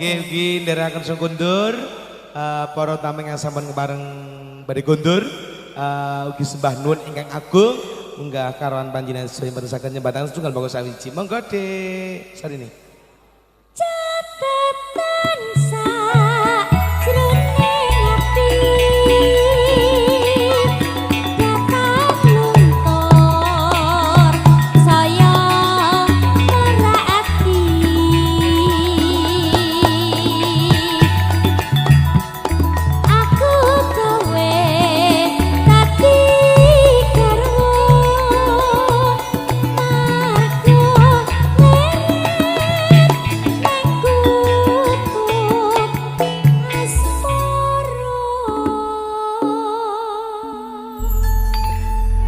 Nggih ugi ndherekaken sungkundur para tamu ingkang sampun kepareng badhe kondur ugi sembah nuwun ingkang agung munggah karuan panjenengan sedaya mboten saged nyembatan setunggal bangsa sawiji. Monggo Dik Sarini. Catetan sajroning ati datang luntur saya lara ati aku kowe dadi garwa margo leren nang gubuk asmara.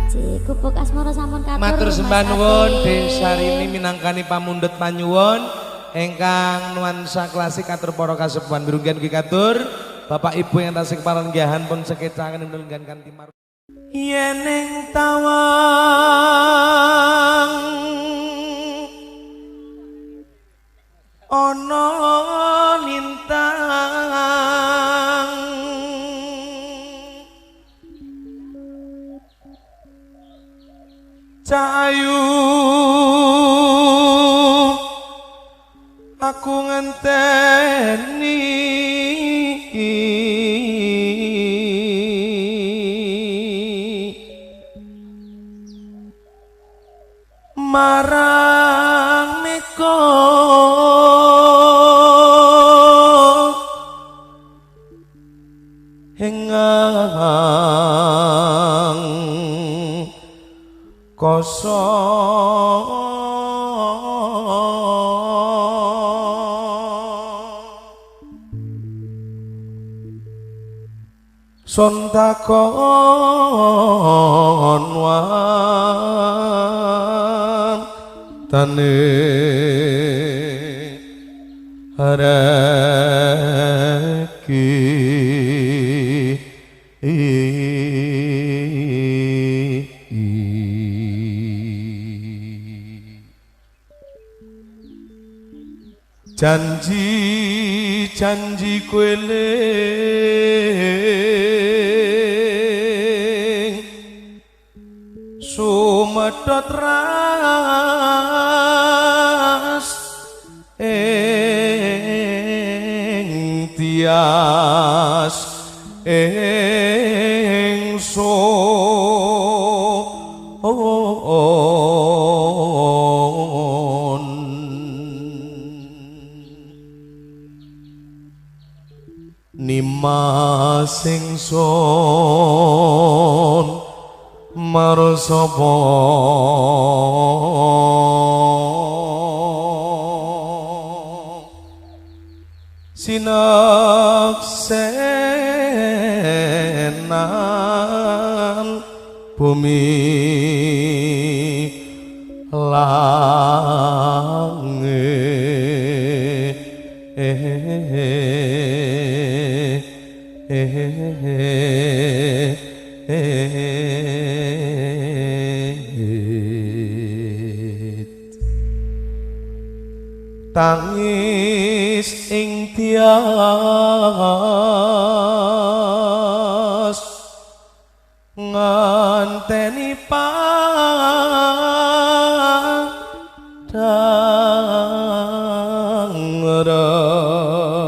Cik, gubuk asmara sampun katur. Matur Mas sembah nuwun Ati. Dik Sarini minangkani pamundhut panyuwun ingkang nuansa klasik katur para kasepuhan mirunggan ugi katur Bapak Ibu yang tasih keparenggahan pun sekecaken mirunggan kanthi mar yen ing tawang ana lintang cahayu aku ngenteni marang meko hengang kosong sontakon wan tane haraki janji janji kueling sumedhot ras ing tias ing son Nimas ingsun marang sapa sinaksenan bumi langit. Tangis ing tias nganteni padang rembulan.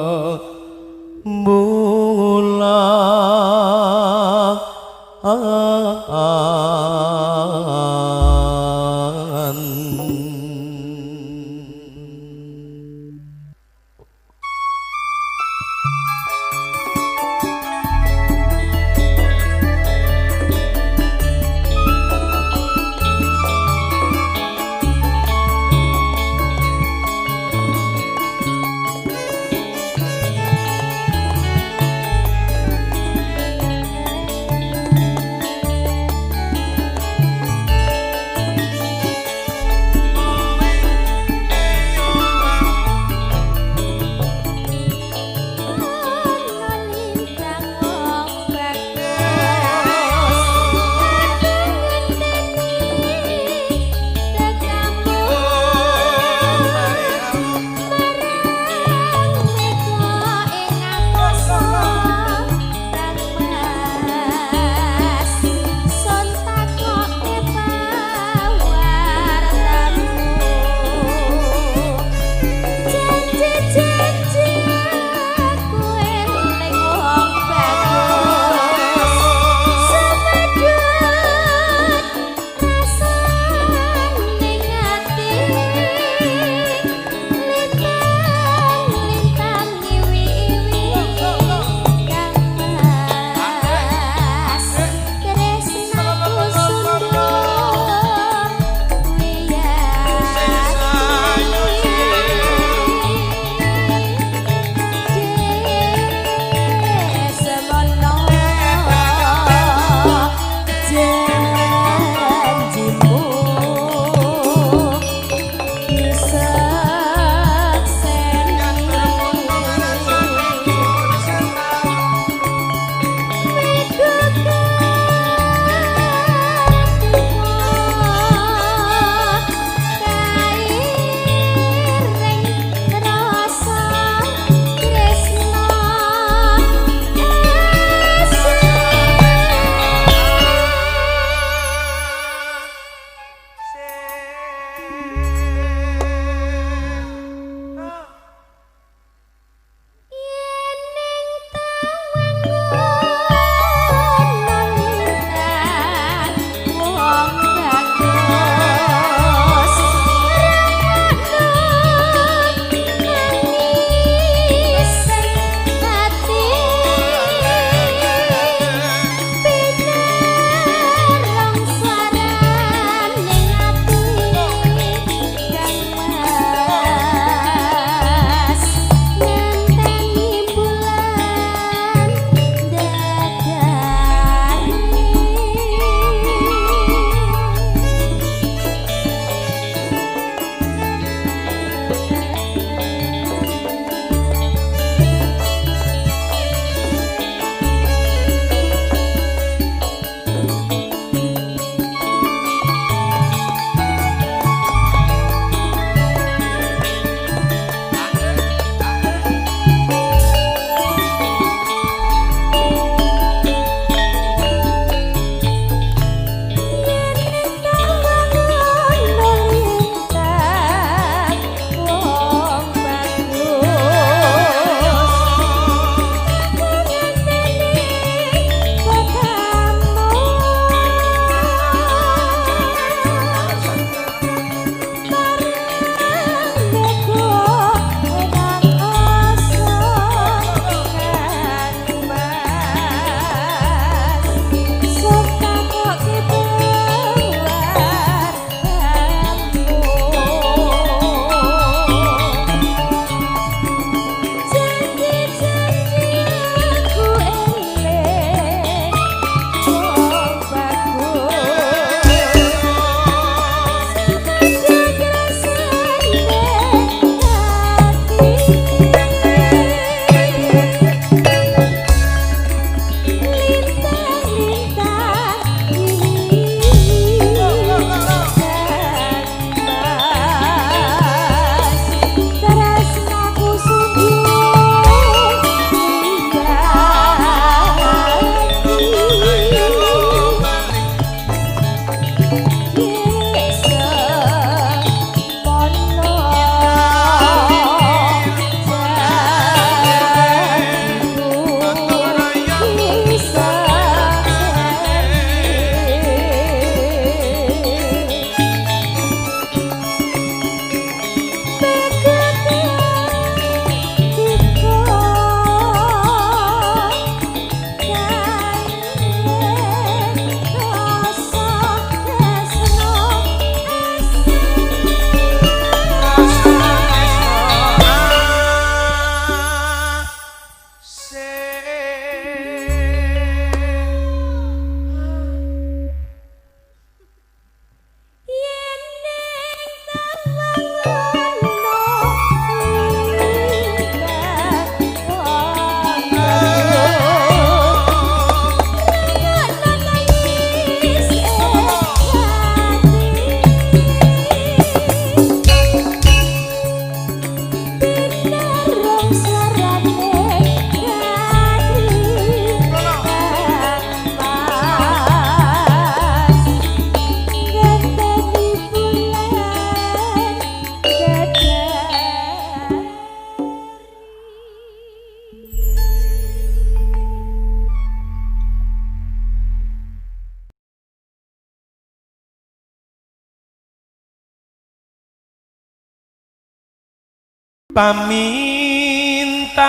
Pamintaku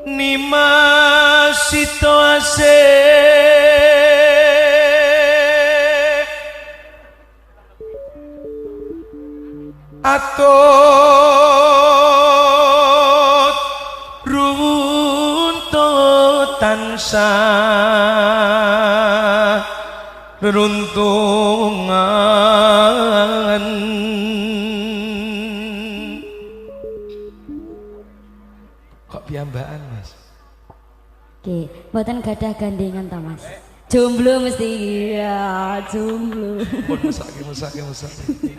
Nimas sito asih atut runtut tansah reruntungan. Kok piyambakan, Mas? Oke, mboten gadah gandengan ta, Mas? Jomblo mesti, iya, jomblo. Pun mesake, mesake, mesake.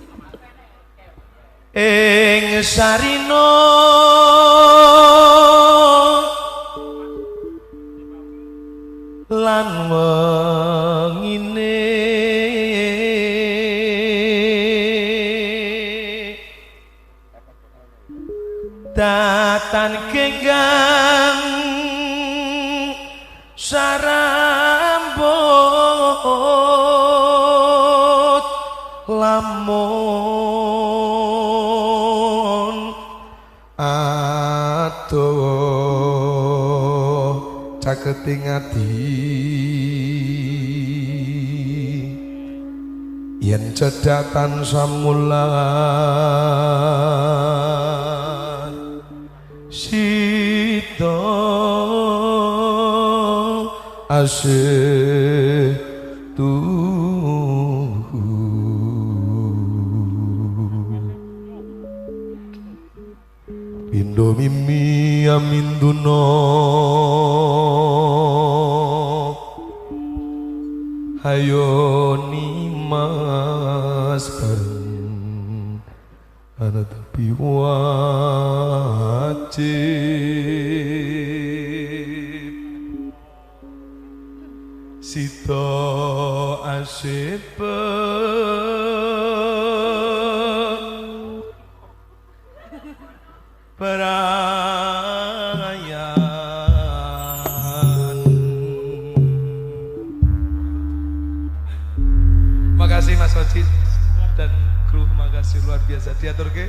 Ing sarina lan wengine datan genggang sarambut lamun aduh caketing ati yen cedhak tansah mulan sida asih tuhu. Pindo mimi aminduna hayo nimas bareng ana tepi wajib sida asih perayan. Makasih Mas Wajid dan kru, makasih luar biasa. Diatur ke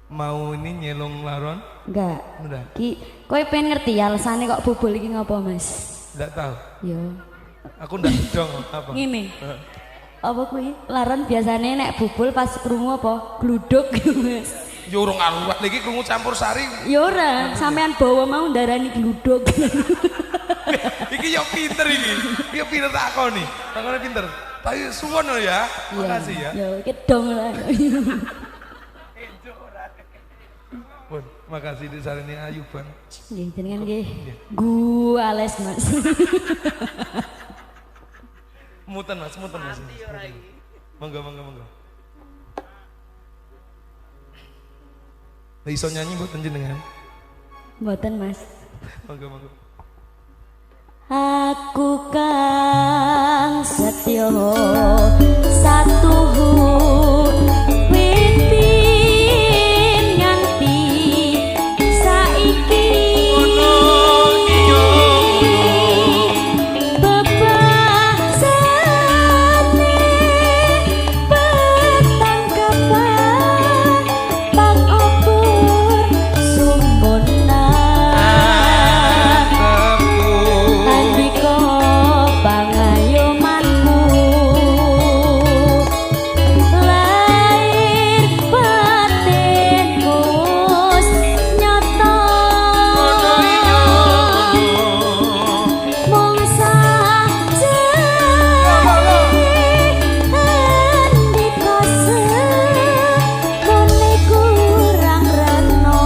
mau ini nyelong laron? Enggak. Enggak. Ki, kowe pengen ngerti alasane kok bubul iki ngopo, Mas? Enggak tahu. Yo. Aku ndak dong apa. Ngene. Apa kuwi? Laron biasane nek bubul pas krungu apa? Gluduk, Mas. Yo urung aruwat iki krungu campur sari. Ya ora, sampean bawa mau ndarani gluduk. Iki yo pinter iki. Iki pinter takoni. Takone pinter. Tapi suwun ya. Makasih ya. Yo iki dong lah. Pun, makasih disarani ayu banget. Nggih, jenengan nggih. Guales, Mas. Muten Mas, muten Mas. Monggo, monggo, monggo. Iso nyanyi mboten jenengan? Mboten, Mas. Monggo, monggo. Aku kang setya satuhu wit nganti saiki bebasane petangkapan pang obor sumbonan andika pangayomanku lahir batin wis nyata mung sajane andika semune kurang rena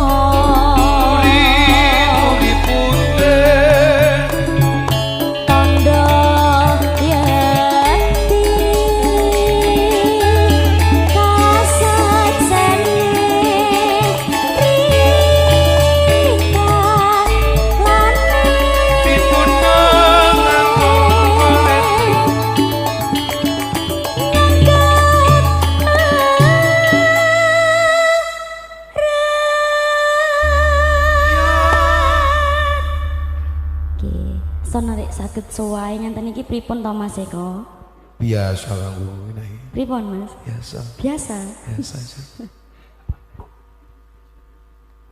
tondo yekti kasaksene rika lan Nggih, sono rek saged sowahe ngenten iki pripun to Mas Eko? Biasa kanggo ngene. Pripun, Mas? Biasa. Biasa. Biasa aja.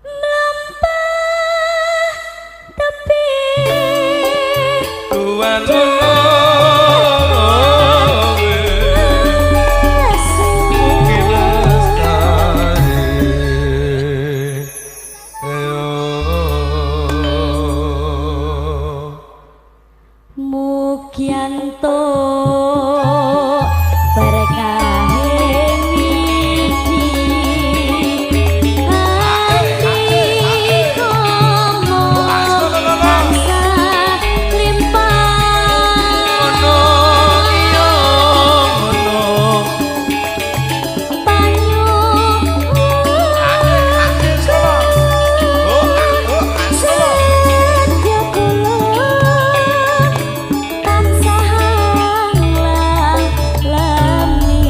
Mlampah tepi Tuan Mugianto berkahe widi hati komo tansah limpah Setya kula tansah lami.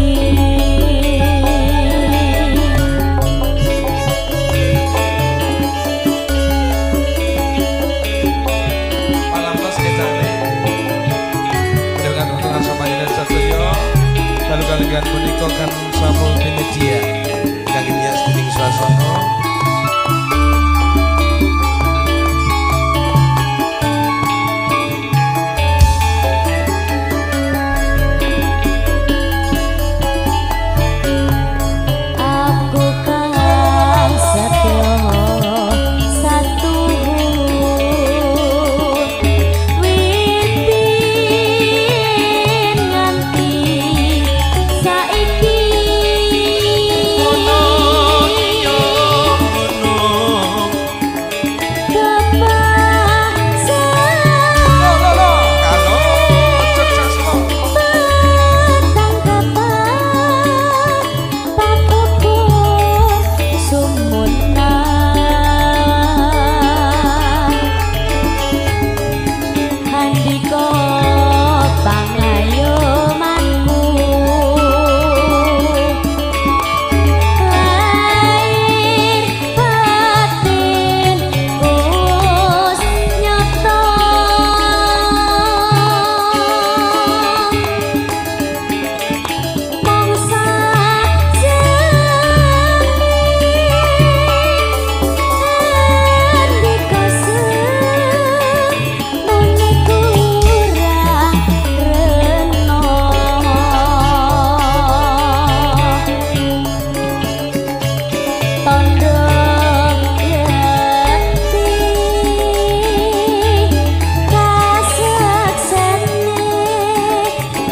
Malam plus kecane. Mendengarkan untuk sama jenengan sedaya. Dalu kalian punika kan multimedia ingkang kimia dening swasana. Aku kang setya satuhu wiwit nganti saiki. Ngono iya ngono. Kepaksa Lo lo lo kalau cek sasmo. petang kapan pakubur sumuna handika pangayomanku lahir batin wis nyata. Mung sajane andika semune kurang rena tandha yekti kaseksene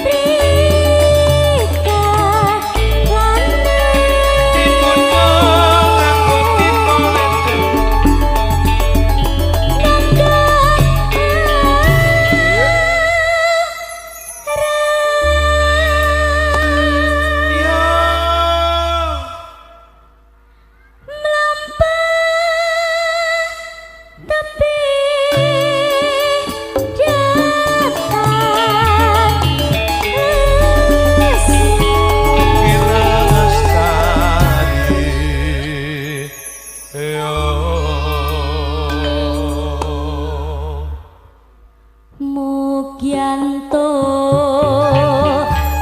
mrika lane. Dipun nganggo tipe lendeng. Iya. Tepi datang lesu. Lestari. Yo. Mugianto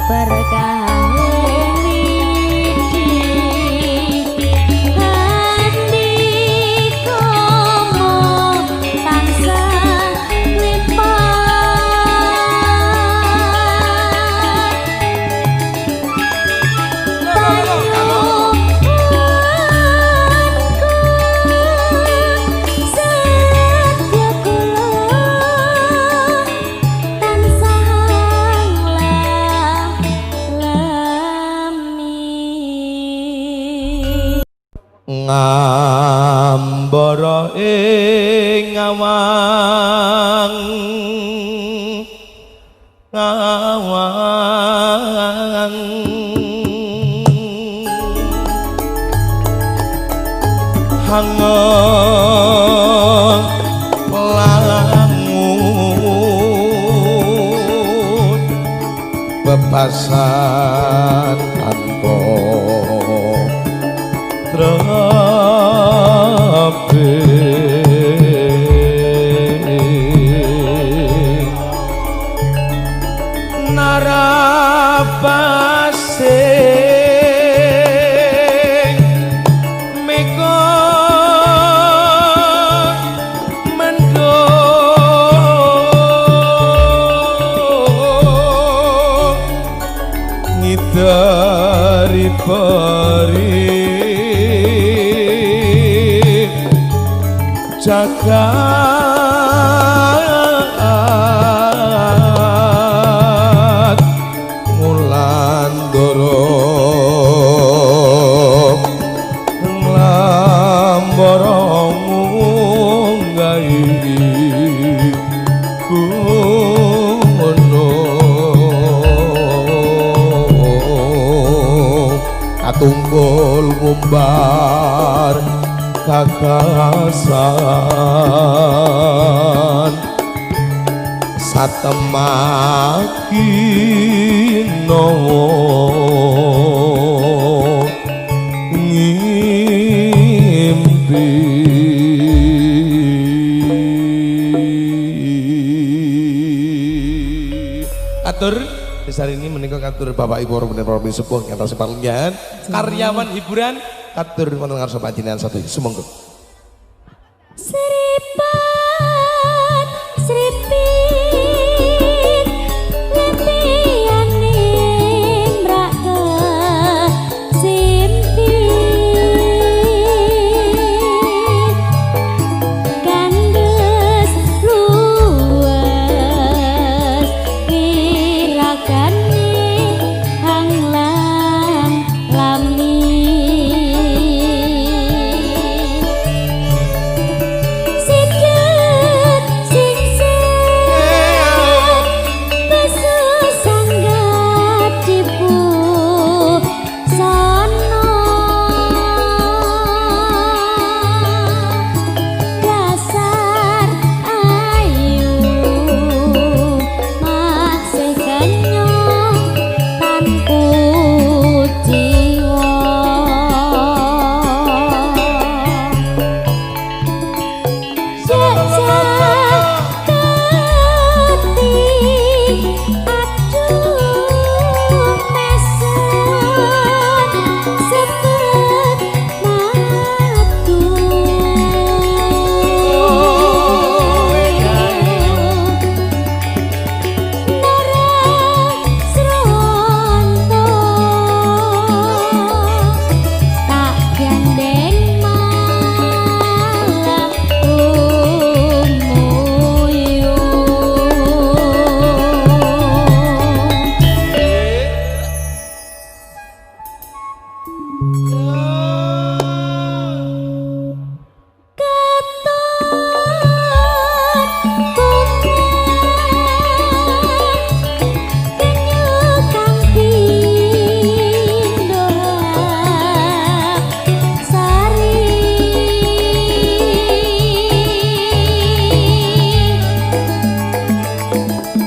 berkah widi handika tansah limpah setya kula tansah lami. Ngambara ing awang awang hangat langut bebasan tanpa trape. Nara Jagat Ngulandara nglambara ngunggahi gunung katungkul ngumbar gagasan satemaki nawa ngimpi. Atur besar ini menika katur Bapak Ibu para sepuh ingkang tasih palenggan karyawan hiburan katur wonten ngarsa panjenengan sadaya sumangga. Sripat sripit lempiyane mrak kesimpit kandes luwes wirakane hang lan lami.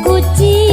Kuciwane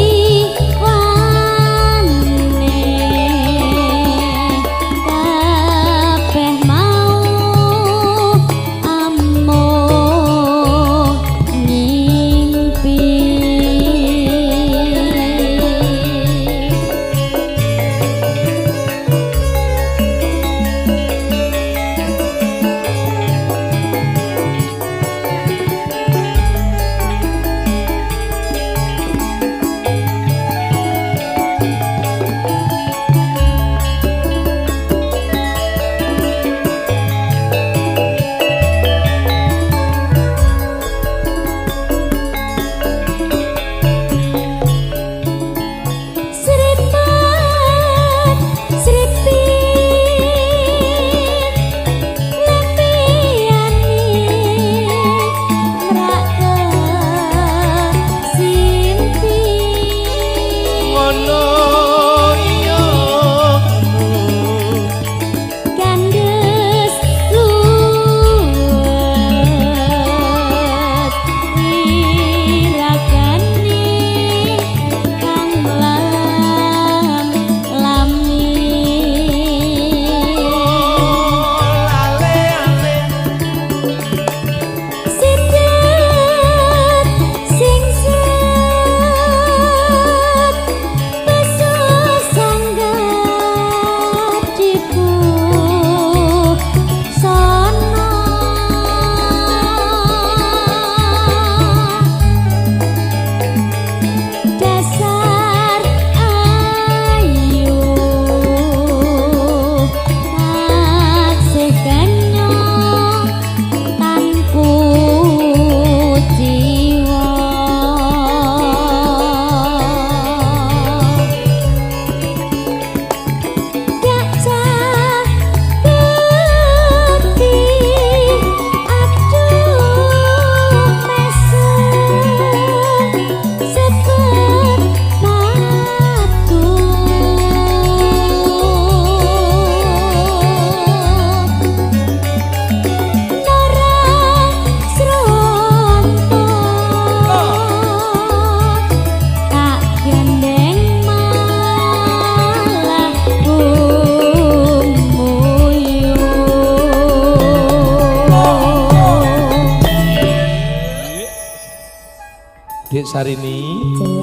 Dik Sarini.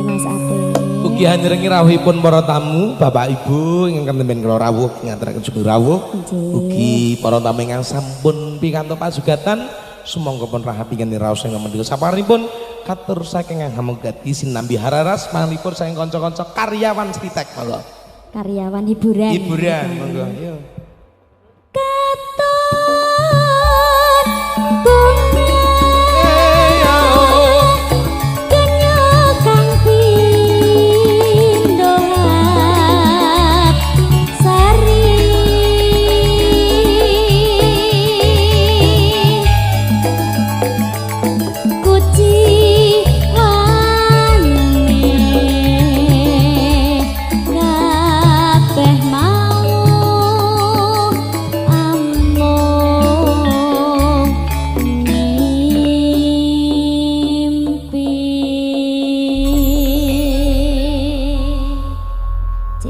Mas Ate. Ugi hanyerengi rawuhipun para tamu, Bapak Ibu ingkang temben kula rawuh ngaturaken sugeng rawuh. Ugi para tamu ingkang sampun pikantuk pasugatan, sumangga pun rahapi kanthi raos ingkang mendika saparipun katur saking Hamugati sinambi hararas manipun saking kanca-kanca karyawan Sritek monggo. Karyawan hiburan. Hiburan monggo. Yo. Katon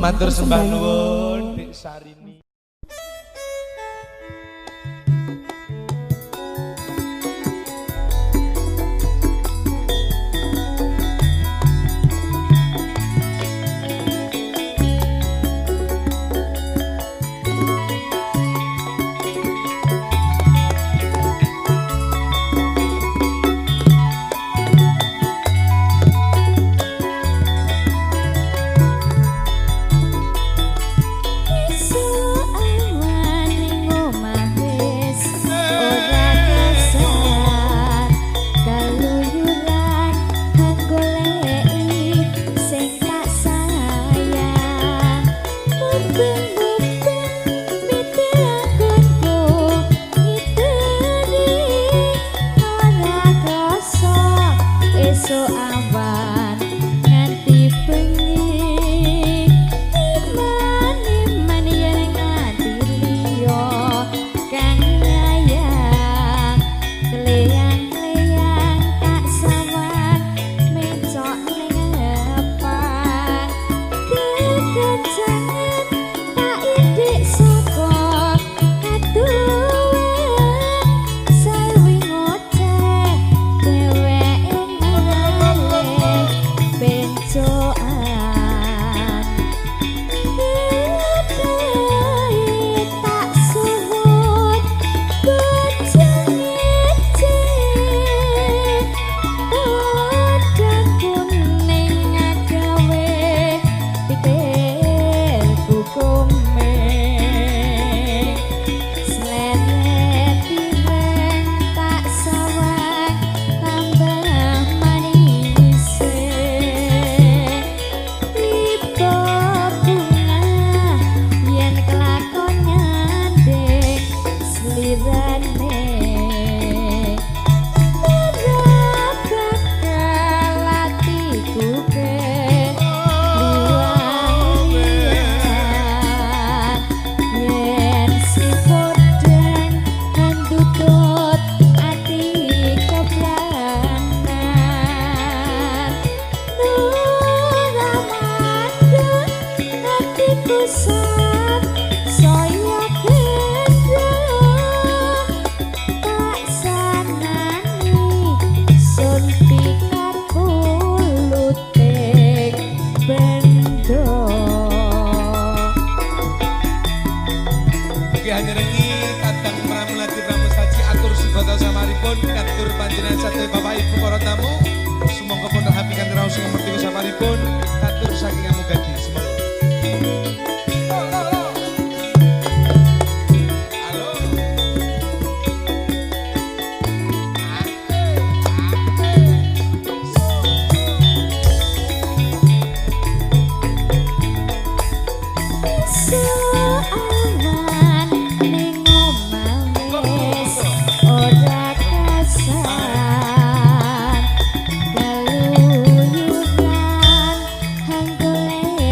Matur sembah nuwun Dik Sarini. Ora kasar kaluyuran hang goleki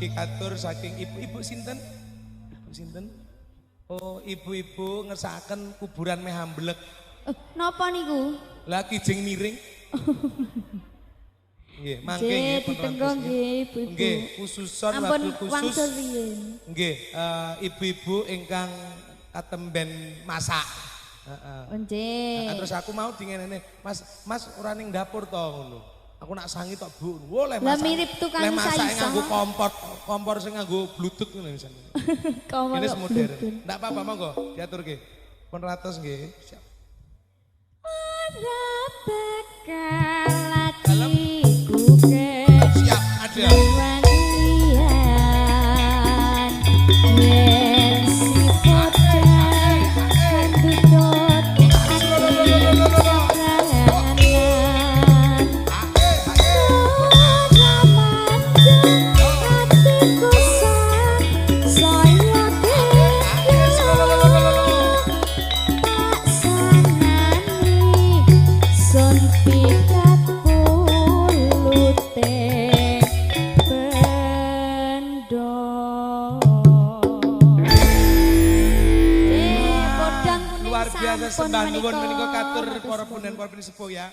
Ugi katur saking ibu-ibu sinten? Ibu sinten? Oh, ibu-ibu ngersakaken kuburan meh amblek. Napa niku? Lah kijing miring. Nggih, mangke nggih ditenggo nggih ibu-ibu. Nggih, khususon wabil khusus. Nggih, ibu-ibu ingkang katemben masak. Heeh. Nggih. Terus aku mau dingenene, Mas, Mas ora ning dapur to ngono. Aku nak sangi tok Bu. Woleh Lah masak. mirip tukang Leh masake saisa. nganggo kompor, kompor sing nganggo bluetooth ngono misalnya. Kompor Ini modern. Bluetooth. Ndak apa-apa monggo diaturke. Pun ratus nggih. Siap. Ora bakal atiku ke Siap, ada. wangian yen si podang kandutut ati sarangan atiku saya tak sangani sun pikat pulute bendo. Podang kuning Luar biasa sampun sembah nuwun menika. Menika katur para punden para pinisepuh ya.